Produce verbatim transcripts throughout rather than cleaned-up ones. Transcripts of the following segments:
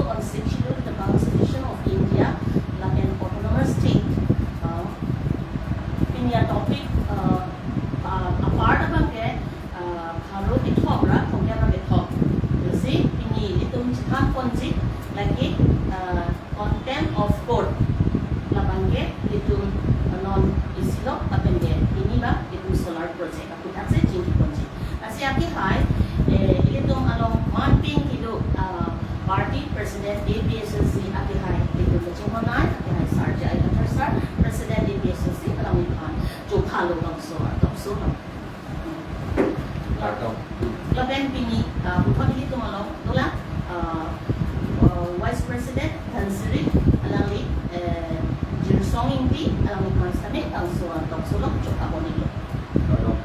on Sixth Schedule, the Constitution of India, lapen Autonomous State, uh, pini atopic, uh, uh, apart abang ke, uh, pharo kethom ra, thomkep ra kethom. Lasi pini ilitum chethan ponji, lake, uh, contempt of court. Labang ke ilitum non isi lo, lapen ke pini ba ilitum solar project aphuthak si chingki ponji. Lasi akehai, eh, ilitum along manping kedo, ah, party president A P H L C akehai ilitum kachinghon ai, akehai Sar J I Kathar sir, president A P H L C, alangli aphan chokha lo bangso, tokso lo. Kardom. Lapen pini, ah, puthot ilitum along dolang, ah, ah, vice president Dhansiri, alangli, eh, Jirsong Ingti, alangli aphan sitame bangso, tokso lo, chokha pon-iklo. Kardom.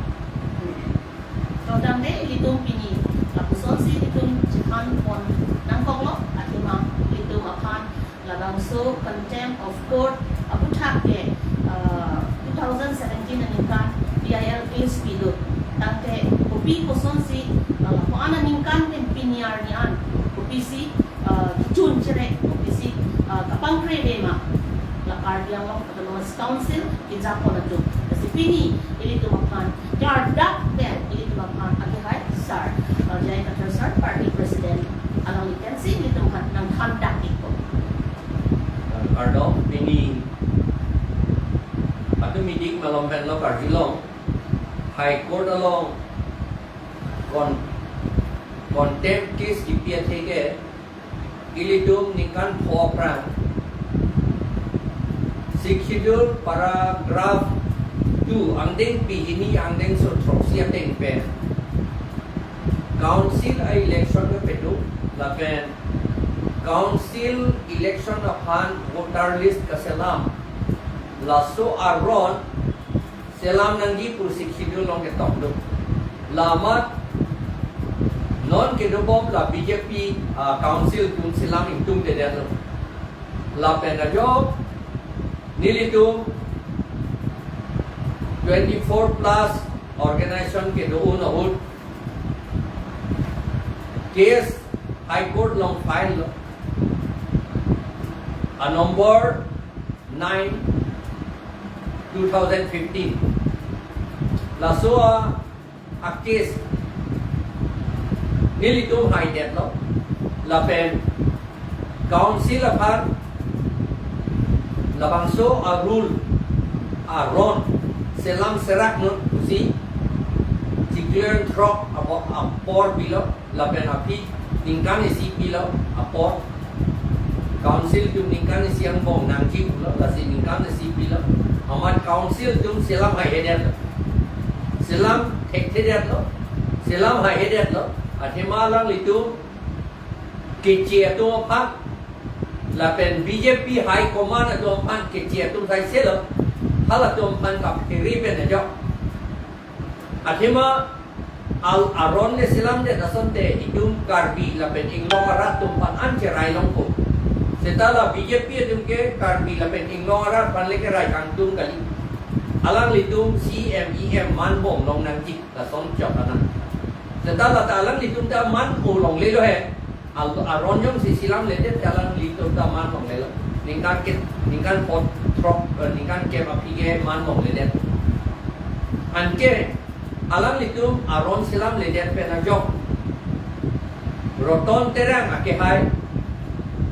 Kardom de, ilitum pini lapuson si ilitum chethan pon nangkoklo, athema ilitum aphan labangso contempt of court aphuthak ke, uh, two thousand seventeen aningkan B I L case pilo. Tangte kopi kosonsi, uh, lapu-an aningkan pen pini arni an kopisi, uh, kechun chere, kopisi, uh, kapangkre ave ma, la Karbi Anglong Autonomous Council kejapon atum. Lasi pini ilitum aphan klardak pen ilitum aphan akehai sir, uh, J I Kathar sir, party president, alangli pensi ilitum aphan nangthandak-ikpo. Kardom, pini atum idik malom pen lo karjulong, High Court along con-, contempt case kipi atheke, ilitum ningkan pho aphrang, Sixth Schedule paragraph two angdengpi hini angdengso throksi ateng pen council a-election kepadun lapen council election aphan voter list kaselam, laso aron selam nangji pu Sixth Schedule along ketok do. La amat non kedobom la B J P, ah, council atum selam ingtungdedetlo. Lapen ajok nelitum twenty-four plus organization kedo-un ahut case High Court along file lo. A number nine, two thousand fifteen. Laso a, a-case nelitum haidetlo. Lapen council aphan labangso a-rule aron selam serak non pusi chiklo throk apo-, apor pilo. Lapen aphi ningkan isi pilo apor, council atum ningkan isi angbong nangji pulo, lasi ningkan isi pilo. Amat council atum selam haihedetlo, selam thekthedetlo, selam haihedetlo. Athema alanglitum keche atum aphan lapen B J P high command atum aphan keche atum saiselo, halatum aphan kaphere pen ajok. Athema al aron le selamdet asonte itum Karbi lapen inglong arat atum aphan an cherai longpo. Seta la B J P atum ke Karbi lapen inglong arat aphan le kerai kangtung kali. Alanglitum C M E M man bom long nangji, lason chok anan. Seta lata alanglitum ta man-o longlelo he. Al-, aron jongsi selamledet alanglitum ta man longlelo. Ningkan ke, ningkan pho throk, eh, ningkan kep aphi ke man longledet. Anke alanglitum aron selamledet pen ajok Roton Terang akehai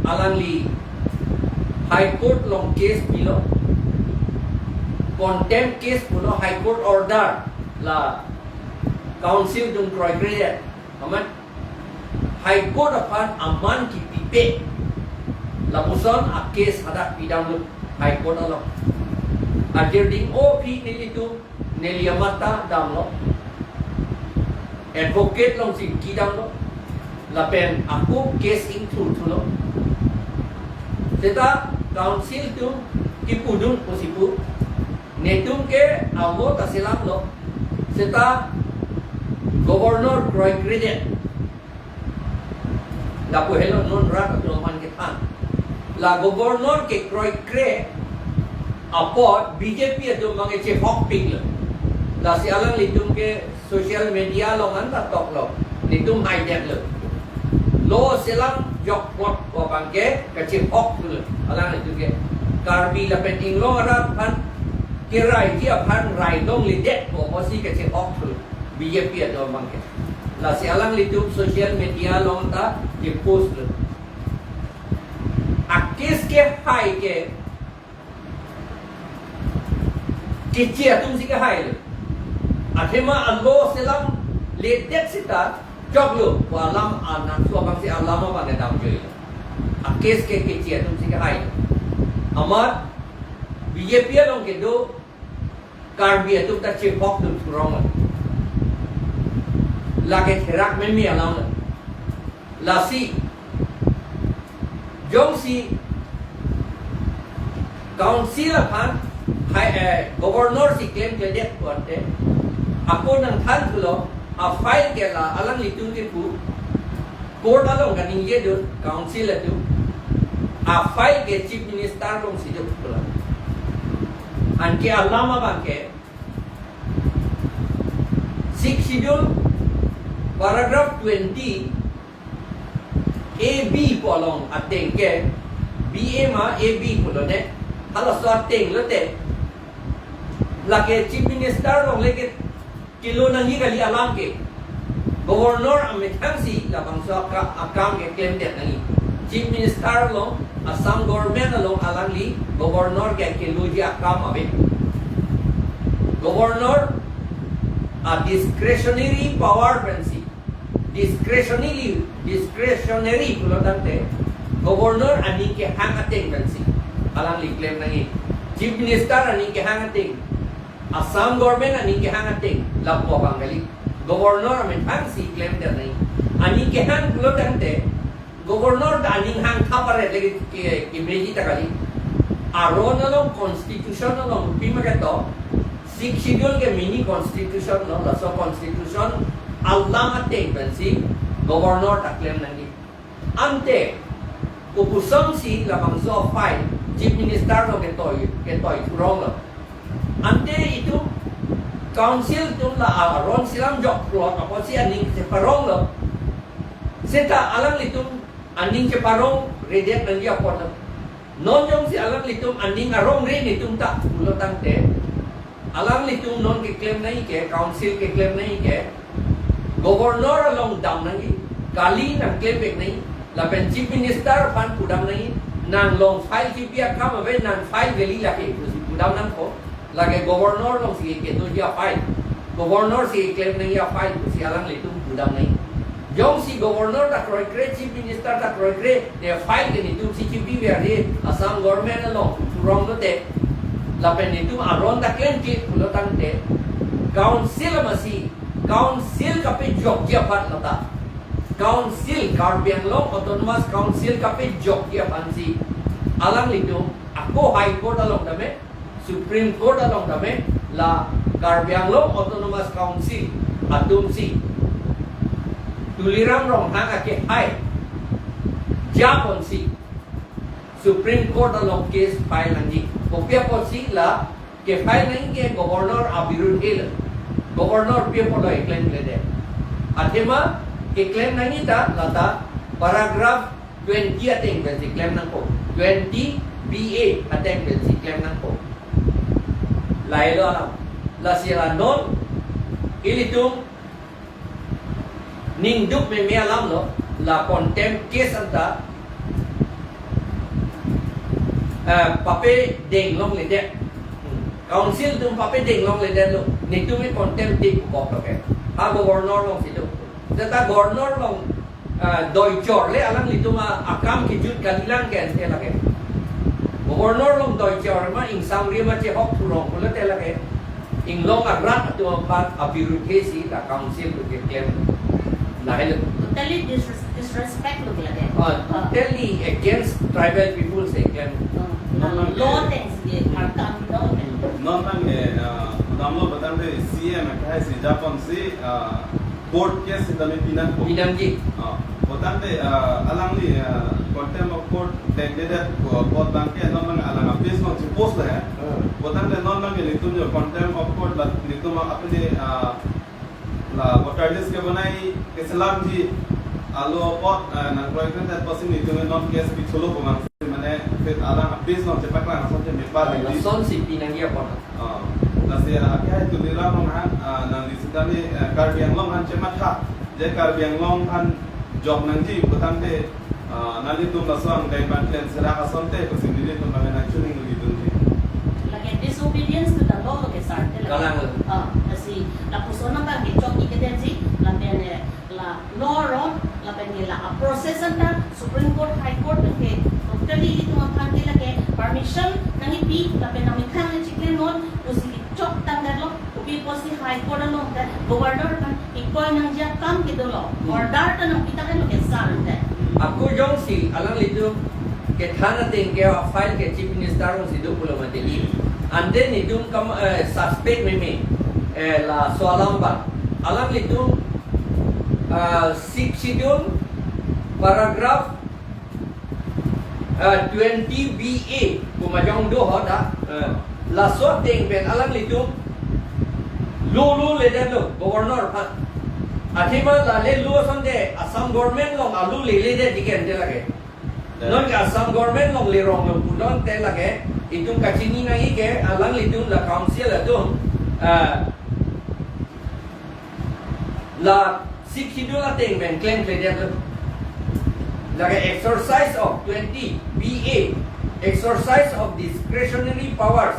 alangli High Court along case pilo, contempt case pulo, High Court order la council atum kroikredet. Amat High Court aphan aman kipipe, lapuson a-case hadak pidamlo High Court along. Ajirding o aphi nelitum, neli amat ta damlo, advocate alongsi kedamlo, lapen ako case ingthurthulo. Seta council atum kipudun pusi pu, netum ke amo ta selamlo. Seta governor kroikredet. Lapu helo non rat atum aphan kethan. La governor kekroikre apot B J P atum abang chehokpiklo. Lasi alanglitum ke social media along anta toklo. Netum haidetlo. Lo selam jokpot pu abang ke kachehok thulo. Alanglitum ke Karbi lapen inglong arat aphan keraiji aphan rai longledet pu apotsi kachehok thulo B J P atum abang ke. Lasi alanglitum social media along ta kepost lo. A-case kehai ke keche atumsi kehailo. Athema a-law selamledet seta choklo pu alam anangso abangsi alam abang kedam joilo. A-case ke keche atumsi kehailo. Amat B J P along kedo Karbi atum ta chehok dun thurong lo. Lake therak meme alam lo. Lasi jongsi council aphan hai, eh, governor si klemkledet pulote, ako nangthan thulo, a-file ke la alanglitum kepu court along kaningje dun council atum, a-file ke Chief Minister alongsi dun pulo. Anke alam abang ke Sixth Schedule paragraph twenty A B pu along ateng ke, B A ma A B pulo ne, halaso ateng lote, lake Chief Minister along le ke kelo nangji kali alam ke. Governor amethangsi labangso aka-, akam ke klemdet nangji. Chief Minister along, Assam government along alangli governor ke keloji akam ave. Governor a-discretionary power pensi, discretionary, discretionary pulo tangte, governor aning kehang ateng pensi alangli klem nangji. Chief Minister aning kehang ateng, Assam government aning kehang ateng lapu abang kali. Governor amethangsi klemdet nangji. Aning kehang pulo tangte, governor ta aning hang thap aret lagi ke, kemeji ta kali. Aron along constitution along pima ketok, Sixth Schedule ke mini constitution lo, laso constitution alam ateng pensi governor ta klem nangji. Ante kopusonsi labangso file Chief Minister along ketoi, ketoi thurong lo. Ante itum council atum la aron selam jokpot apotsi aning cheparong lo. Seta alanglitum aning cheparongredet nangji apot lo. Non jongsi alanglitum aning arongre netum ta pulo tangte, alanglitum non keklem nangji ke, council keklem nangji ke, governor along dam nangji, kali nangklem vek nangji, lapen Chief Minister aphan pudam nangji, nang long file kipi akam ave, nang file kali lake, pusi pudam nangkok. Lake governor alongsi kedoji a-file, governor si klem nangji a-file pusi alanglitum pudam nangji. Jongsi governor ta kroikre, Chief Minister ta kroikre, ne file ke netumsi kipi vek ave, Assam government along thurong lote, lapen netum aron ta klemkle pulo tangte, council amatsi, council kapejokji aphan lata, council, Karbi Anglong Autonomous Council kapejokji aphansi alanglitum ako High Court along tame, Supreme Court along tame, la Karbi Anglong Autonomous Council atumsi Tuliram Ronghang akehai japonsi Supreme Court along case file nangji. Kopi apotsi la ke-file nangji ke governor abirudhe lo. Governor pi apotlo keklemkledet? Athema keklem nangji ta lata paragraph twenty ateng pensi klem nangkok. Twenty B A ateng pensi klem nangkok. Lahelo alam. Lasi la non ilitum ningduk meme alam lo, la contempt case anta, eh, papedeng longledet. Hmm. Council atum papedeng longledet lo, netum ke contempt ti pukok lo ke. Ha governor alongsi do. Seta governor along, eh, doichor le alanglitum a-, akam kejut kalilang ke ante lake. Governor along doichor ma ingsam ri ma chehok thurong pulote lake. Inglong arat atum aphan abirudhe si la council atum keklem. Lahelo. Totally disres-, disrespect lo lake. Ah, ah, totally against tribal people si keklem. Ah, non nang law ke, teng si, hmm, akam law teng. Non nang ke, ah, damlo batang de C M akehai si japonsi, ah, court case sitame pinangpo. Pinangji. Ah, batang de, ah, alangli, ah, contempt of court dengdedet apot abang ke non nang alang a-page along chepost le. Hmm. Batang de non nang ke netum jo contempt of court la netum apni, ah, la voter list ke banai ke selamji, Alo apot, eh, nang kroikre det apotsi nelitum non case pithulo komang si mane, pit alang a-base along chepaklang asonte mepar. Ah, lagi. Lasonsi pinangji apot. Ah, lasi, ah, akhai Tuliram Ronghang, ah, nangli sitame, eh, Karbi Anglong aphan chematha, je Karbi Anglong aphan jok nangji putangte, ah, nanglitum laso angdeng bangklen serak asonte pusi nelitum aphan nangchiningrilo ji. Lake disobedience to the law lo ke sir, te lake. Kalang lo. Ah, lasi lapuson abang ke chok-ik ke detji, lapen, eh, la law aron, lapen ke la a-process anta Supreme Court, High Court ke totally ilitum aphan ke lake permission nangkipi, lapen nangmekhang le chikle non, pusi chok tangdetlo, kopi apotsi High Court along te Governor aphan kikoi nangji akam ke dolo, Hmm. order ta nangpi tanglo ke sir te. Ako jongsi alanglitum kethan ateng ke a-file ke Chief Minister alongsi do pulo mati. Ante nelitum kam, eh, suspect meme, eh, laso alam abang. Alanglitum, ah, Sixth Schedule paragraph, ah, twenty B A pu majong do ho ta, eh, laso ateng pen alanglitum law, law ledet lo Governor aphan. Athema la le law asonte Assam government along a-law leledet ji ke ante lake. Non ke Assam government along lerong lo pulote lake itum kachini nangji ke alanglitum la council atum, ah, la Sixth Schedule ateng pen klemkledet lo. Lake exercise of twenty B A, exercise of discretionary powers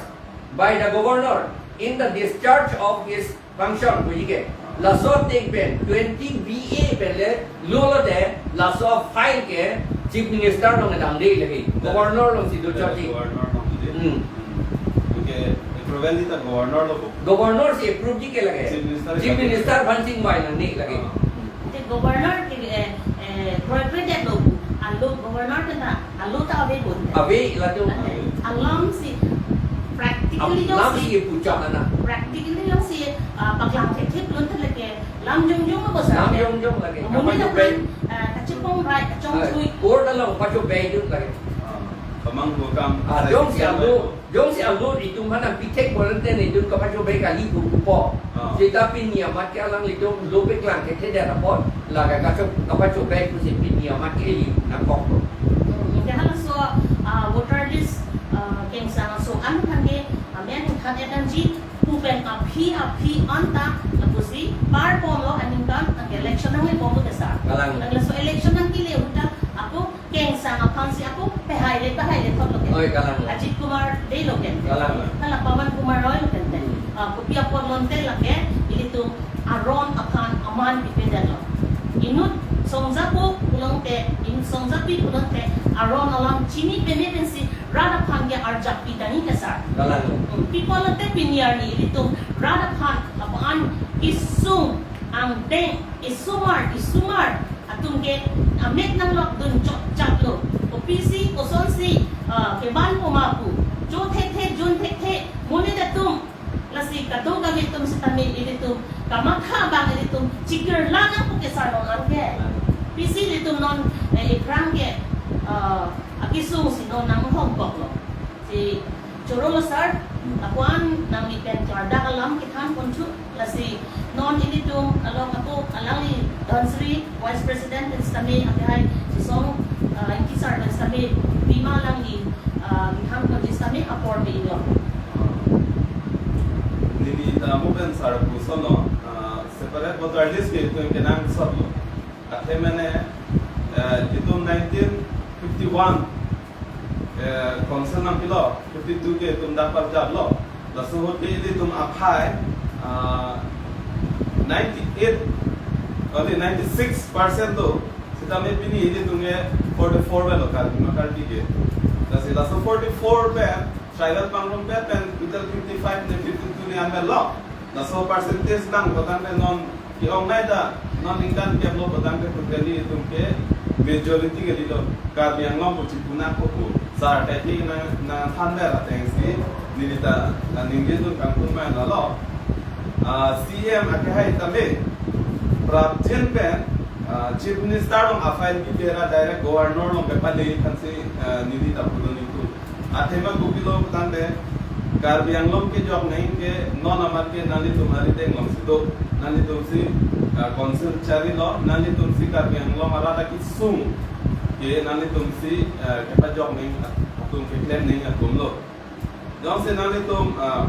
by the governor in the discharge of his function, puji ke. Laso ateng pen twenty B A pen le law lote laso file ke Chief Minister along damde lake. Governor alongsi dochotji. Governor alongsi. Hmm. Hmm. Oke, approval di ta Governor lo ko. Governor si approve ji ke lake. Chief Minister Chief ka Minister aphan chingvai nangne lake. Ah. Te Governor ke, eh, eh, kroikre det lo. A-law Governor ke ta a-law ta ave bon. Ave, latum. Alamsi practically Alamsi jongsi puchak ana. Practically jongsi, ah, paklang thekthe pulote lake lam jongjong lo bos. Lam jongjong lake. Amonit aphan, ah, kachepong rai, kachongthui. Ah, court along pachobei jun lake. Ah, kamang ko kam. Ah, jongsi a-law, jongsi a-law itum aphan nangpithek pulote nelitum kapachobei kali pu pupo. Ah. Seta pini amat ke alanglitum law paklang thekthe det apot, lake kacho-, kapachobei pusi pini amat ke ili nangkok lo. Hmm, ke halaso, ah, voter list, ah, kengsang aso an aphan ke, ah, amen ingkhat et nangji, pu pen aphi aphi anta, lapusi par ponlo aningkan, ang election nangle ponlo ke sir. Kalang. Ang laso election nangkele ahut ta, ako kengsang aphansi ako pehai le, pehai le thot lo ke. Oi, kalang. Ajit Kumar Dey lo ke. Kalang. Hala Pawan Kumar Roy lo ke. Hmm. Ah, kopi apot pulote lake ilitum aron aphan aman pipedetlo. Inut songjapo pulote, inut songjapi pulote aron alam chini peme pensi rat aphan ke arjap pi tangji ke sir. Kalang. Hmm, pi pulote pini arni ilitum rat aphan, aphan kesung angdeng, isomar, isomar atum ke amek nanglokdun chokchap lo. Kopisi, kosonsi, ah, kevan poma pu. Cho thekthe, jun thekthe, monit atum. Lasi kadokave atum sitame ilitum kamatha abang ilitum chikirlang nangpo ke sir non an ke. Pisi ilitum non, eh, iphrang ke, ah, akesung si non nanghongkok lo. Si choro lo sir, ako an nangli pen klardak alam kethan ponthu, lasi non ilitum along ako alangli Dhansiri Vice President pen sitame, akehai Sisong, ah, Ingti sir pen sitame, pima alangli, ah, kethan ponji sitame apor pe-iklo. Neli ta mo pen sir puson lo, ah, separate voter list ke itum kenangsot lo. Athema ne, eh, itum nineteen fifty-one, eh, council nangpilo, fifty-two ke itum dak parjap lo. Laso ahut ke ilitum aphai, ah, ninety-eight, only ninety-six percent do. Sitame pini ilitum ke forty-four avelo Karbi ma Karbi ke. Lasi laso forty-four pen, tribal pangrum pen, pen total fifty-five ne fifty-two ne an avelo. Laso percentage lang putangte non ke-ong nai ta, non ningkan kep lo putangte totally itum ke majority ke dilo. Karbi Anglong pu chipu nangpo pu. Sir, kaike nang, nangthan ber atengsi, neli ta, ah, ningjidun kangtung ma lalo. Ah, C M akehai tame, prapjin pen, ah, Chief Minister along a-file pi pera direct Governor along kepale thansi, ah, neli ta pudun itu. Athema kopilo putangte, Karbi Anglong kejok nangji ke non amat ke nanglitum arideng alongsi do, nanglitumsi, ah, council charilo, nanglitumsi Karbi Anglong arat akesung ke nanglitumsi, ah, kepajok nangji atum, keklem nangji atumlo. Jongsi nanglitum, ah,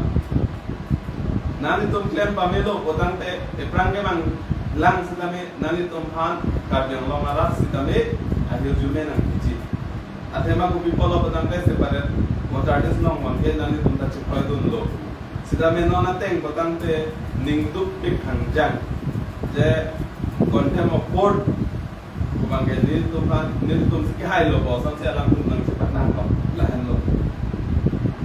nanglitum klem pamelo putangte aphrang kevanglang sitame nanglitum aphan Karbi Anglong arat sitame ahirjume nangji. Athema kopi pulo putangte separate voter list along abangke nanglitum ta chikroidunlo. Sitame non ateng putangte ningdukpik hangjang je contempt of court abangke nelitum aphan, nelitumsi kehailo pu asonsi alangtum nangchepatanglo, lahenlo.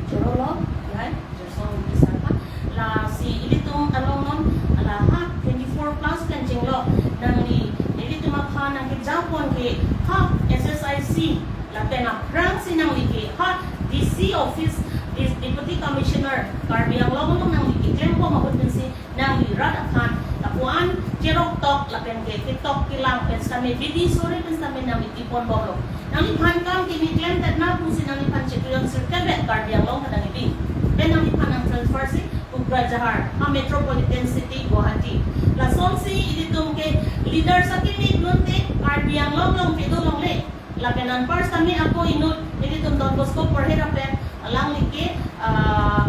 Chorolo, lahai, Joson Bisar aphan. Lasi ilitum along non, la ha twenty-four plus pen chenglo, nangli ilitum aphan nangkejapon ke ha S S I C, lapen aphrangsi nangli ke ha D C office, Dis-, Deputy Commissioner Karbi Anglong along nangli keklembom ahut pensi nangli rat aphan lapu-an cheroktok lapen ke ketok kelang pen sitame bidi sore pen sitame nangli tipon bomlo. Nangliphan kam kimi klemdet na pusi nangliphan chetuyang sirkep Karbi Anglong kadang ibi. Pen nangliphan nangtransfersi Kokrajhar, ha metropolitan city Guwahati. Lasonsi ilitum ke leaders akimi dunte Karbi Anglong along kedo longle. Lapen anpar sitame ako inut ilitum Don Bosco porhera pen alangli ke, ah,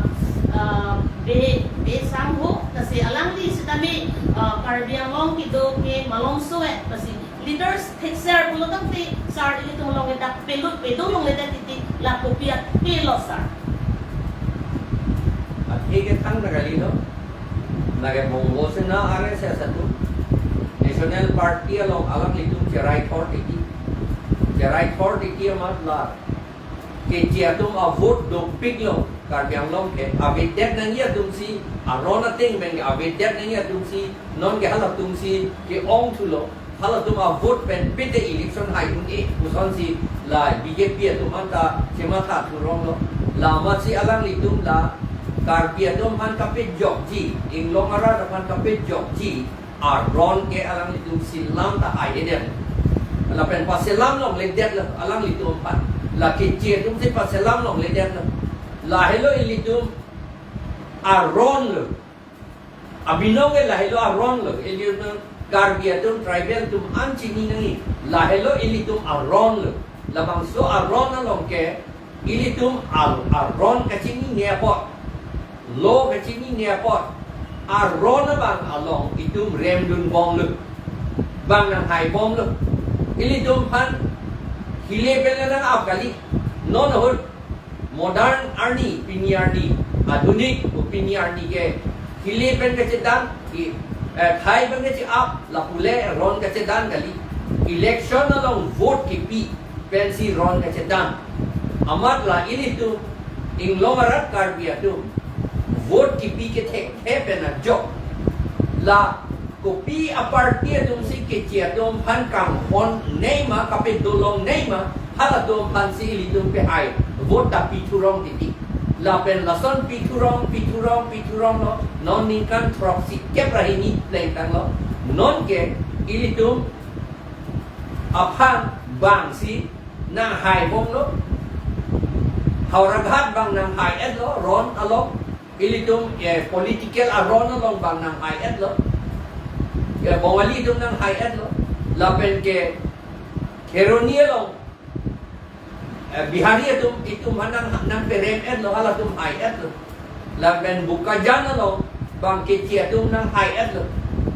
ah, be, be sangho, lasi alangli sitame, ah, Karbi Anglong kedo ke malomso-et, lasi leaders thekser pulo tangte sir ilitum along ke dak pelut pedo longledet titi, la kopi athe lo sir. Athe ke thang na kalilo. Lake Bongo Sena R S S atum National Party along alanglitum cherai thor titi. Cherai thor titi amat la keche atum avote dopiklo Karbi Anglong ke. Avedet nangji atumsi, aron ateng pen avedet nangji atumsi, non ke halatumsi ke-ong thulo. Halatum avote pen pite election hai un-e pusonsi la B J P atum anta chematha thuronglo. La amatsi alanglitum la Karbi atum aphan kapejokji, inglong arat aphan kapejokji aron ke alanglitum selam ta hai-edet. Lapen paselam longledetlo alanglitum aphan. La keche atumsi paselam longledetlo. Lahelo ilitum aronlo. Abinong ke lahelo aronlo, ilitum Karbi atum tribal atum an chini nangji, lahelo ilitum aronlo. Labangso aron along ke ilitum al-, aron kachinine apot, law kachinine apot, aron abang along itum remdunbomlo. Bang nanghai bomlo. Ilitum aphan hile pen nang-ap kali. Non ahut modern arni, pini arni, adhunik, pini arni ke hile pen kachedan, i, eh, thai pen kache-ap, lapu le ron kachedan kali. Election along vote kipi pensi ron kachedan. Amat la ilitum inglong arat Karbi atum vote kipi kethekthe pen ajok la kopi a-party atumsi keche atum aphan kanghon nei ma, kapedo long nei ma, halatum aphansi ilitum pehai vote ta pi thurong titi. Lapen lason pi thurong, pi thurong, pi thuronglo, non ningkan throksi kep ra hini plengtanglo. Non ke ilitum aphan bangsi nanghai bomlo. Howraghat bang nanghai-etlo, ron along. Ilitum, eh, political aron along bang nanghai-etlo. Eh, Bongali atum nanghai-etlo. Lapen ke Kheroni along, eh, Bihari atum, itum aphan nang, nangperem-etlo, halatum hai-etlo. Lapen Bokajan along bang keche atum nanghai-etlo.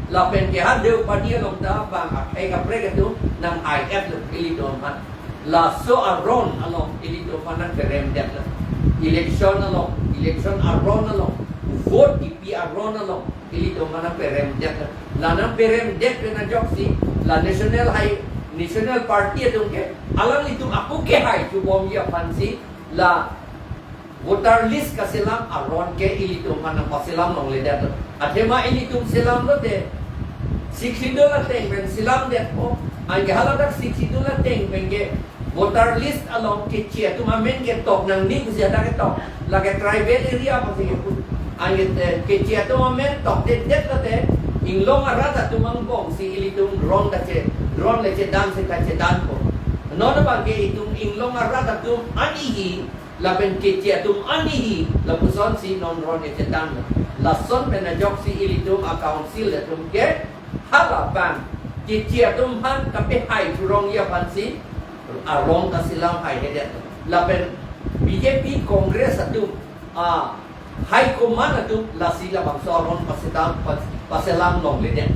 Lapen ke ha Deopadi along ta bang akhei kaprek atum nanghai-etlo ilitum aphan. Laso aron along ilitum aphan nangperemdetlo. Election along, election aron along, vote kipi aron along ilitum aphan nangperemdetlo. La nangperemdet pen ajoksi la national hai, national party atum ke alanglitum ako kehai chubomji aphansi la voter list kaselam aron ke ilitum aphan nangpaselam longledetlo. Athema ilitum selamlote Sixth Schedule ateng pen selamdetpo. Anke haladak Sixth Schedule ateng pen ke voter list along keche atum amen ketok nangne pusi hadak ketok. Lake tribal area pusi kepu. Anke te keche atum amen tokdetdetlote inglong arat atum angbongsi ilitum ron ta che, ron le chedan si ta chedanpo. Non abangke itum inglong arat atum an-ihi Lapen keche atum anihi, lapusonsi non ron kechethan. Lason pen ajoksi ilitum a-council atum ke, hala abang keche atum aphan kapehai thurongji aphansi, arong kaselam haihedet. Lapen B J P Congress atum, a, high command atum lasi labangso aron paselam, pas-, paselam longledet.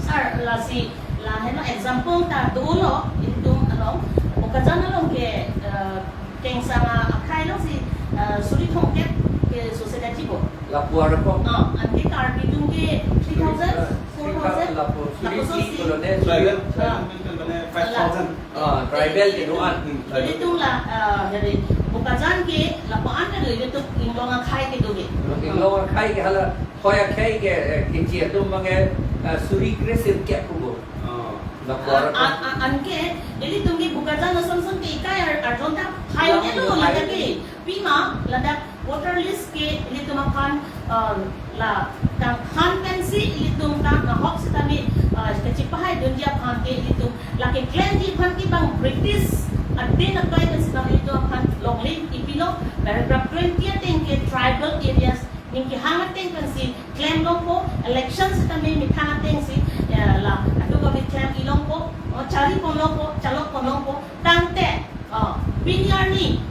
Sir, lasi, la heno example ta dolo, ilitum along, Bokajan along ke, eh, kengsang akhai alongsi, eh, suri thomkep ke sose daji bo. Lapu arapok. Ah, anke Karbi atum ke three thousand, four thousand? Lapu suri, lapuson si. Tribal, ah, tribal, mane five thousand. Ah, tribal kedo-an. Hmm, tribal. Ilitum la, ah, hari, Bokajan ke, lapu-an kedo, ilitum inglong akhai kedo ke. Inglong akhai ke hala, hoi akhai ke, eh, keche atum abang ke, eh, suri kresirkep pubo. Ah. Lapu arapok. Ah, ah, ah, anke, ilitum ke Bokajan ason son ke ikai ar-, arjon ta hai, ya, ongelo ya, ladak ke. Pima, ladak voter list ke ilitum aphan, ah, la tangthan pensi ilitum ta nahok sitame, ah, kachepahai dunji aphan ke ilitum, lake klemji aphan ke bang British adin akai pensi bang ilitum aphan longle ipilo, paragraph twenty ateng ke tribal areas ning kehang ateng pensi klem longpo, election sitame methang atengsi, eh, la atu kami klem-i longpo, o, chari pon longpo, chalok pon longpo, tangte, o, pini arni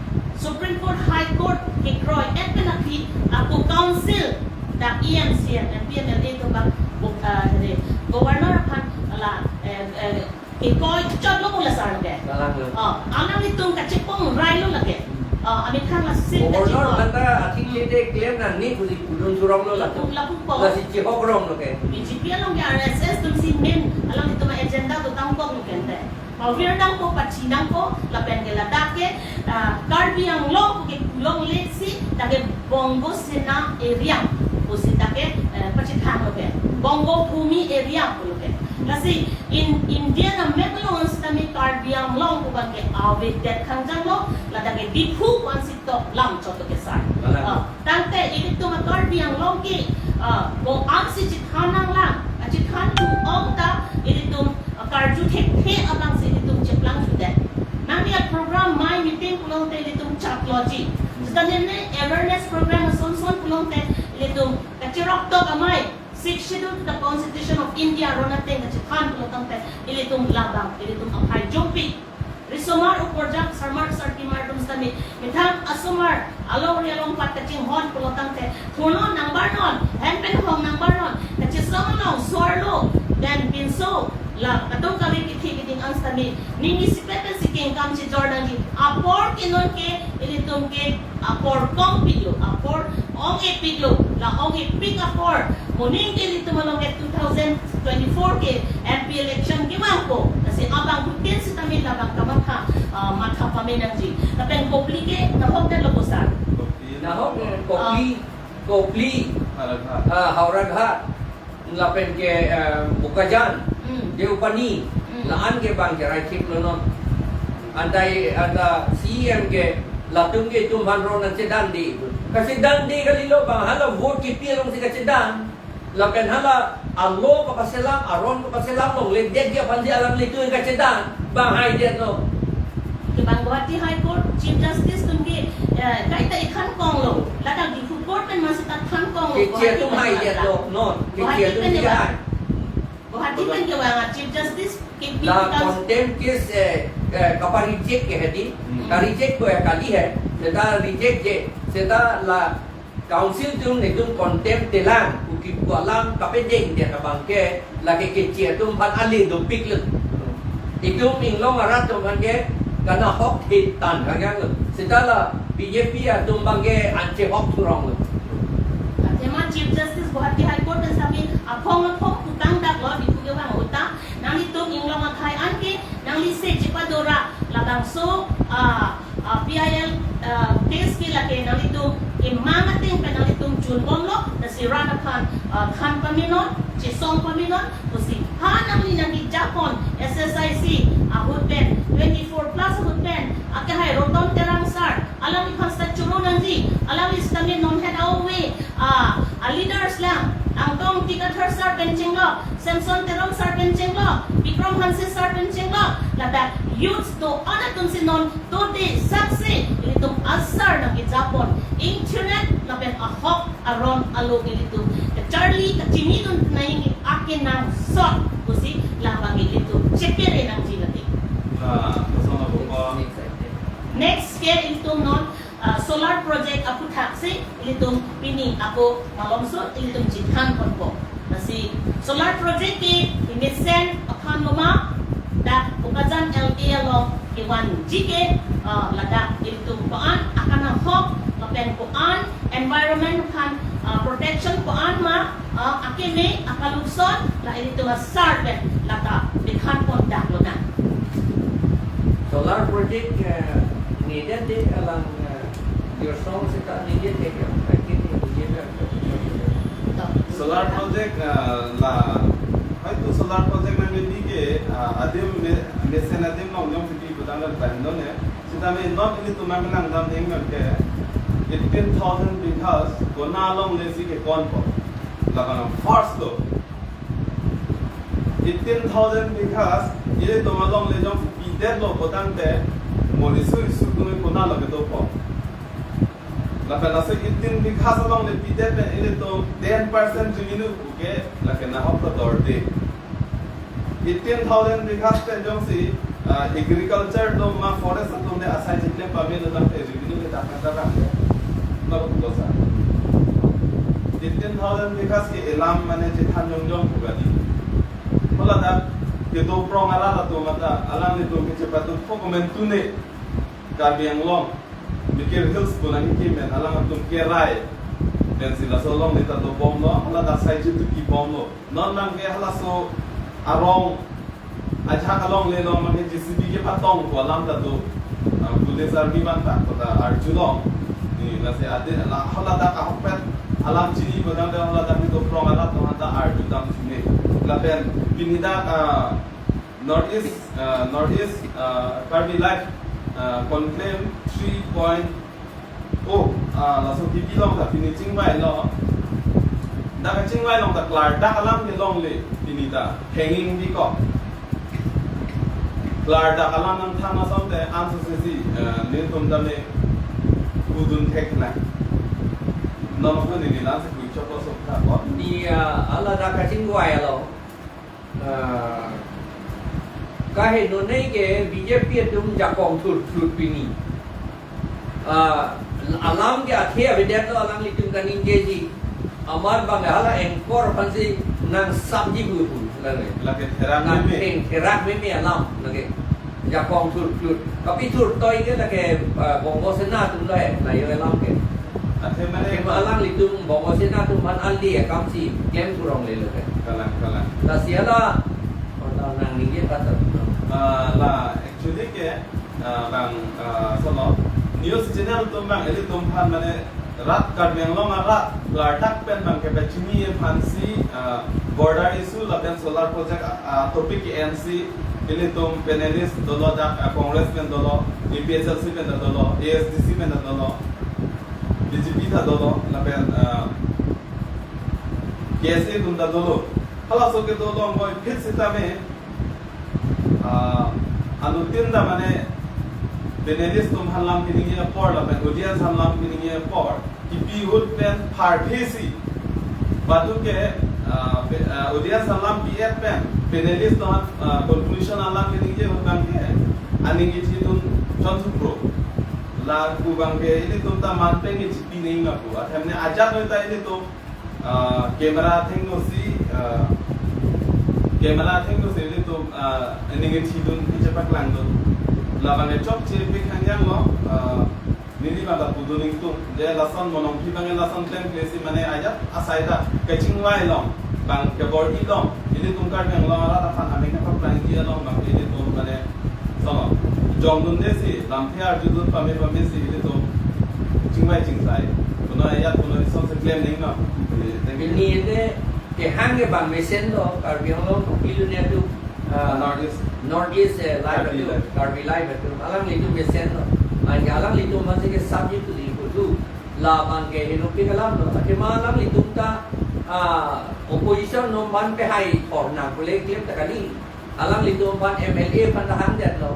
Supreme Court, High Court kekroi-et pen aphi, ako council, dak E M, C M, M P, M L A atum abang, bo-, ah, re, governor aphan, la, eh, eh, kekoi chotlo pu la sar lake. Kalang lo. O, alanglitum kachepong railo lake. Hmm. O, amethang asim governor kachepong. Banta athik, hmm, kede klem nangne pusi pudun surong lo latum. Lapu, lapu po. Lasi chehok rong lo ke. B J P along ke R S S atumsi main, alanglitum agenda do tangkok lo kente. Pavir nangpo, pachi nangpo, lapen ke ladak ke, ah, Karbi Anglong ke kulong le si, dak ke Bongo Sena area, pusi dak ke, eh, pachethang lo ke. Bongo Bhumi area pulo ke. Lasi, in India a-map along sitame Karbi Anglong pu abang ke avedet khangjang lo, ladak ke Diphu pu-ansi tok lam chot lo ke sar. Kalang. Ah, tangte ilitum a-Karbi Anglong ke, ah, ko-ansi chethan nanglang, ah, chethan tu ong ta ilitum, ah, karju thekthe abangsi ilitum cheplang sudet. Nangli a-program mai meeting pulote ilitum chaploji. Sitame ne awareness program ason son pulote ilitum kacherok tok amei. Sixth Schedule to the Constitution of India aron ateng kachethan pulo tangte ilitum labang, ilitum aphai jompi. Risomar uporjak sarmar sarpimar atum sitame, methang asomar along ri along pat kachinghon pulo tangte, thurnon nangbarnon, hem pen hong nangbarnon, kachesong along, so-arlo, pen pinso, la kadokave kethe keding an sitame, ning isipet pensi kengkam chejor nangji, apor ke non ke, ilitum ke, apor kongpiklo, apor ong-epiklo, la ong-epik apor. Moning ke ilitum along ke two thousand twenty-four ke M P election kevangpo. Lasi abangphutin sitame labang kamatha, ah, matha pame nangji. Lapen Kopili ke nahokdetlo ko sar? Nahok, eh, Kopili, ah. Kopili. Howraghat. Ah, Howraghat. Lapen ke, eh, Bokajan, hmm, Deopani, hmm, la-an ke bang cherai chip lo non. Antai, anta C E M ke latum ke itum aphan ron nangchedande. Kachedande kalilo, bang hala vote kepi alongsi kachedan. Lapen hala alo kapaselam, aron kapaselam longledetji aphansi alanglitum kachedan. Bang haidet lo. Ke bang Guwahati High Court Chief Justice atum ke, eh, kaita ikhan konglo. Ladak Diphu Court pen masita than konglo. Keche atum haidet lo, non. Keche atum ke hai. Guwahati pen kevang a-Chief Justice ke la pi contempt case, eh, eh, kapa-reject ke hedi. Hmm. Ka-reject ko ya kali hai. Seta reject je. Seta la council atum netum contempt telang, uki pu alam kapedengdet abang ke, lake keche atum aphan ale dopiklo. Itum inglong arat atum aphan ke, kanahok thit tan khangjang lo. Seta la B J P atum abang ke anchehok thurong lo. Athema Chief Justice Guwahati High Court pen sitame aphong aphong putang dak lo, Diphu kevang ahut ta, nanglitum inglong akhai an ke, nangli se chepadora, labangso, ah, ah, P I L, ah, case ke lake nanglitum kemang ateng pen nanglitum junbomlo, lasi rat aphan, ah, than pamenon, chesong pamenon, pusi ha nangli nangli jakon S S I C ahut pen, twenty-four plus ahut pen, akehai Roton Terang sar, alangliphan sita choro nangji, alangli sitame non het a-ove, ah, a-leaders lang, Angtong Engti Kathar sar pen chenglo, Samson Teron sar pen chenglo, Bikram Ansi sar pen chenglo, ladak youths do-an atum si non tode saksi ilitum asar nangkejapon, internet lapen ahok aron alo ilitum kacharli kachinidun nangji akenangsot pusi labang ilitum chepere nangji lake. Na, kosong apo ko? Next ke ilitum non, ah, solar project aputhaksi ilitum pini ako malomso ilitum chethanponpo. Lasi solar project ke mesen aphan loma, dak Bokajan L A along kevanji ke, ah, ladak ilitum ko-an akan ahok lapen ko-an environment aphan, ah, protection ko-an ma, ah, akeme akalukson la ilitum asar pen lata bithan pon dak lonang. Solar project, eh, nedet de alang, eh, your song seta nedet de, eh, I think nedet de. Solar project, ah, la, হয়তো solar project nang nedet ke, ah, adim me-, mesen adim nong nyong fiti budang dan bandone. Sitame not ilitum nangdam ding ke eighteen thousand bighas kona alongle si keponpo. Labang first lo. Eighteen thousand bighas ilitum alongle jong pidetlo putangte mo isu isu tum kona lo kedopo. Lapen laso eighteen bighas alongle pidet pen ilitum ten percent revenue ke lake nahok ta dorde. Eighteen thousand bighas pen jongsi, ah, agriculture atum ma forest atum le asai chiklem pame lo tangte revenue ke dak nang dak nang. Nor ko sa. Eighteen thousand bighas ke elam mane chethan jongjong pu kali. Hala dak kedo prong arat atum mata alanglitum kechepatu ko komentu ne Karbi Anglong Mikir Hills pu nangkekim pen alangtum kerai pensi laso alongle ta dobomlo, hala dak sai chitu kibomlo. Non nangke halaso arong ajahak alongle along nangke J C B kepatong pu alam ta do. Ah, police army abang ta kota arjulong. Ni lasi ade la hala dak ahokpet alam chini bodang de hala dak kedo prong arat atum ta arjudam chini. Lapen pini dak, ah, North East, ah, North East, ah, Karbi Life, ah, Conclave three point oh, ah, laso P P along ta pini chingvailo. Dak chingvai along ta klardak alam kelongle pini ta hanging bikok. Klardak alam nangthan asonte ansose si, ah, netum tame kudun thek na. Non ko neli la si kui choklo sok tha ko. Ni, ah, hala dak kachingvai along. Ah, kahenone ke B J P atum jakong thurthur pini. Ah, alam ke athe avedetlo alanglitum kaningjeji. Amat bang hala anchor aphansi nangsapji pu pu lale. Lake therak meme. Nangtheng therak meme alam lake. Jakong thurthur. Kapi thurtoi ke lake, ah, Bongo Sena atum lo eh, layo alam ke. Athe mane alanglitum Bongo Sena atum aphan ali akamsi klem kurong lelo ke. Kalang, kalang. Lasi hala, pada nangningje kata. Ah, la, actually ke, ah, bang, ah, sono, news channel atum bang, ilitum aphan mane rat Karbi Anglong arat klardak pen bang kepachini aphansi, ah, border issue lapen solar project, ah, ah, topic ke-ensi ilitum panelist dolo dak, ah, Congress pen dolo, A P H L C pen dolo, A S D C pen dolo, B J P ta dolo, lapen, ah, K S A atum ta dolo. Halaso kedo along boi phit sitame, ah, anuttin ta mane panelist atum aphan lam keningje apor lapen audience aphan lam keningje apor kipi ahut pen pharthesi. Badu ke, ah, pe-, ah, audience aphan lam pi-et pen panelist atum aphan, ah, conclusion alam keningje ahut bang ke aning kethidun chonthupro. Lapu bang ke ilitum ta man pen kechipi nangji ma pu. Athe mane ajat noi ta ilitum ah, camera athengno si, ah, camera athengno si ilitum, ah, aning kethidun kechepaklangdun. Labang ke chokche pik hangjanglo, ah, neli bang ta pudun ingtung. Je lason monong phi bang lason klemkle si mane ajat asai ta kachingvai along, bang kebor-i along, ilitum Karbi Anglong arat aphan aning kepaklangji along bang ilitum mane Sono, jongdunde si, lamthe arjudun pame pame si ilitum chingvai chingsai. Kono ajat kono ison si klem nangji ma. Thank you. Pini ede kehang ke bang mesen do, Karbi Anglong, Kuki Luni atum, ah, North East. North East, eh, Live Karbi atum, Live. Karbi Live atum. Alanglitum mesen do. Anke alanglitum masih ke subject to the issue. Labang ke hinukpi kalam do. Akhirnya alanglitum ta, ah, opposition atum man pehai thor nang pule klem ta kali. Alanglitum aphan M L A aphan ta hangdetlo.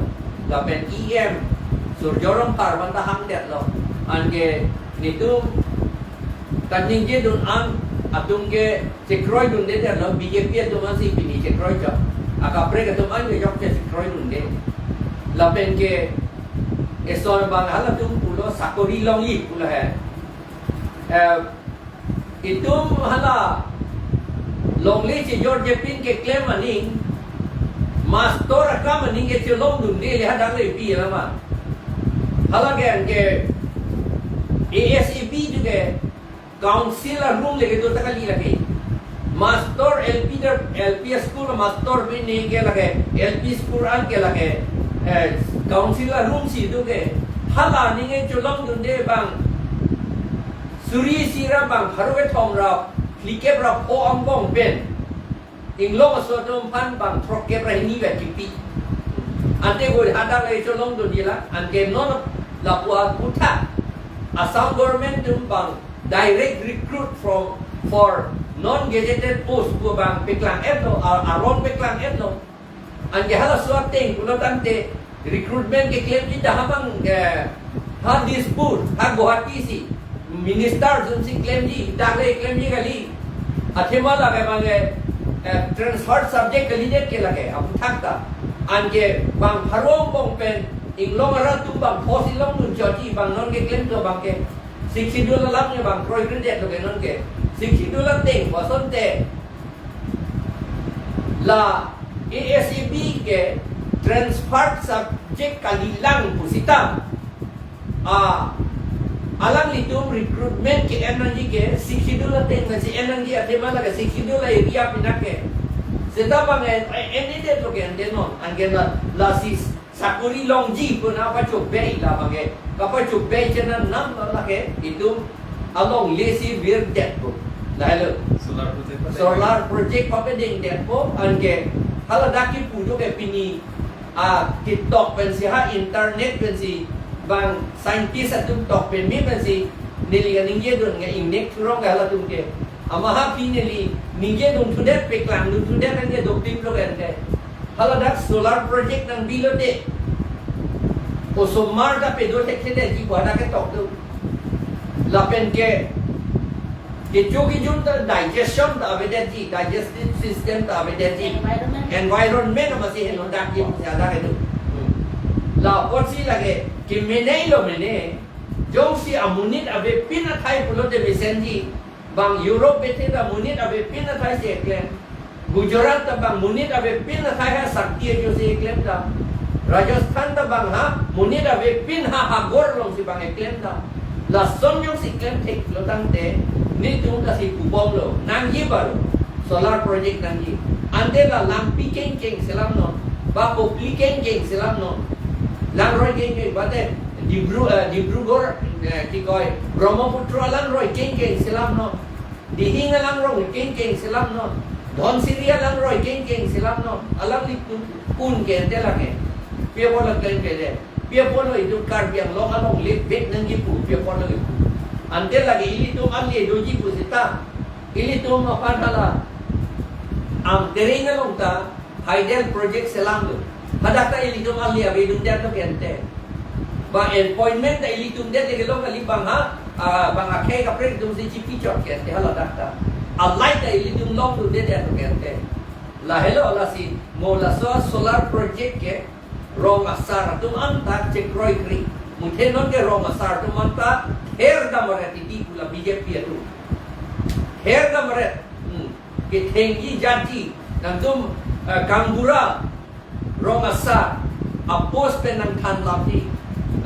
Lapen E M Surjya Rongphar aphan ta hangdetlo. Anke netum kaningjedun an atum ke chekroidundedetlo, B J P atum ansi pini chekroi chot. Akaprek atum an ke jokche chekroidunde. Lapen ke eson abang halatum pulo sakori longji pulo he. Eh, itum hala longle chejor jepin keklem aning, mastor akam aning ke chelongdunde le hadak le pi lama. Hala ke anke A S A B tu ke council arum le kedo ta kali lake. Mastor L P der, L P school mastor pine ke lake, L P school an ke lake, eh, council arum si tu ke. Hala aning ke chelongdunde bang suri isi ra bang pharo kethom ra phlikep ra pho angbong pen Inglong aso atum aphan bang throkkep ra hini vet kipi. Ante ko hadak le chelongdunji la, anke non lapu aputhak Assam government atum bang direct recruit from, for non gazetted post pu bang paklang-etlo, a-, aron paklang-etlo. Anke halaso ateng pulo tangte recruitment keklemji ta ha bang, eh, ha Dispur, ha Guwahati si minister atum si klemji, dak le klemji kali. Athema lake bang, eh, eh, transfer subject kalidet ke lake aputhak ta. Anke bang pharo angbong pen Inglong arat atum bang pho si longdun chotji, bang non keklem to bang ke Sixth Schedule alam ne bang kroikredetlo ke non ke. Sixth Schedule ateng asonte la A S A B ke transfer subject kalilang pusita. Ah, alanglitum recruitment ke-en nangji ke Sixth Schedule ateng pensi en nangji, athema lake Sixth Schedule area pinak ke. Seta bang en, en-edetlo ke ante non, anke la, lasi sakori longji pu nangpachobei la bang ke. Kapachobei chenam nam la lake itum alongle si virdetpo. Lahelo. Solar project pa- Solar project papadengdetpo, anke haladak kipu do ke pini, ah, TikTok pensi ha internet pensi bang scientist atum tok pen mi pensi neli kaningjedun nge ingnek thurong ke halatum ke. Ama ha pi neli ningjedun thudet, paklangdun thudet anke dopik lo ke ante. Haladak solar project nangbilote osomar ta pedo thekthedetji pu hadak ketok do. Lapen ke kecho kejun ta digestion ta avedetji, digestive system ta avedetji. Environment. Environment amatsi henodakji pu hadak kedo. Hmm. La apotsi lake kemenei lo mene, jongsi amonit avepin athai pulote mesenji. Bang Europe bethe ta monit avepin athai si eklem. Gujarat ta bang monit avepin athai ha sakti ajo si eklem ta. Rajasthan ta bang ha monit avepin ha hagor alongsi bang eklem ta. Lason jongsi klem theklo tangte netum ta si pubomlo. Nangji baru solar project nangji. Ante la langpi kengkeng selamnon. Ba kopli kengkeng selamnon. Langroi kengkeng bate Dibru, eh, Dibrugarh, eh, ki koi, Brahmaputra langroi kengkeng selamnon. Dihing alangroi kengkeng selamnon. Dhansiri alangroi kengkeng selamnon. Alanglitum un ke ante lake. Pi apotlo klem kele. Pi apotlo itum Karbi Anglong alongle vek nangji pu, pi apotlo itum. Ante lake ilitum ale doji pusita. Ilitum aphan hala Amtereng along ta Hydel project selamlo. Hadak ta ilitum ale avedundetlo ke ante. Bang appointment ta ilitum det leke lo kali bang ha, ah, bang akhei kaprek atum si chipi chot ke ante haladak ta. Alai ta ilitum longdundetlo ke ante. Lahelo lasi mo laso solar project ke rong asar atum anta chekroikre. Muthe non ke rong asar atum anta her dam aret titi pu la B J P atum. Her dam aret. Hmm. Kethengji jatji, nangtum, eh, gaonbura rong asar apost pen nangthanlapji.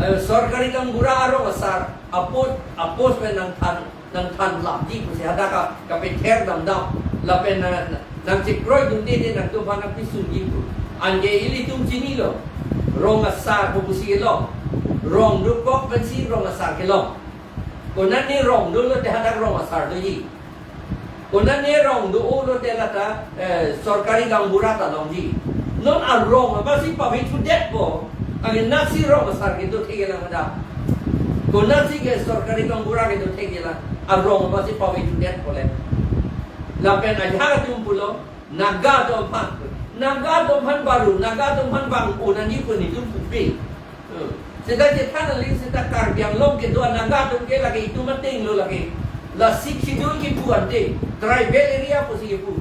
Eh, sorkari gaonbura arong asar apost, apost pen nangthan, nangthanlapji pusi hadak ka, kapether damdam. Lapen na, na, nangchekroidunde de nangtum aphan nangpisungji pu. Anke ilitum chinilo. Rong asar pu pusi kelong. Rong dokok pensi rong asar kelong. Konane rong dolo te hadak rong asar doji. Konane rong do-olo te lata, eh, sorkari gaonbura ta longji. Non arong amatsi pavethudetpo. Anke natsi rong asar kedo thekji lang hadak. Konatsi ke sorkari gaonbura kedo thekji lang. Arong amatsi pavethudetpo le. Lapen ajahak atum pulo, Naga atum aphan. Naga atum aphan baru, Naga atum aphan bang-o nangji pu nelitum pupe. Hmm. Seta chethan aling seta Karbi Anglong kedo Naga atum ke lake itum ateng lo lake. La Sixth Schedule kipu ante, tribal area pusi kipu.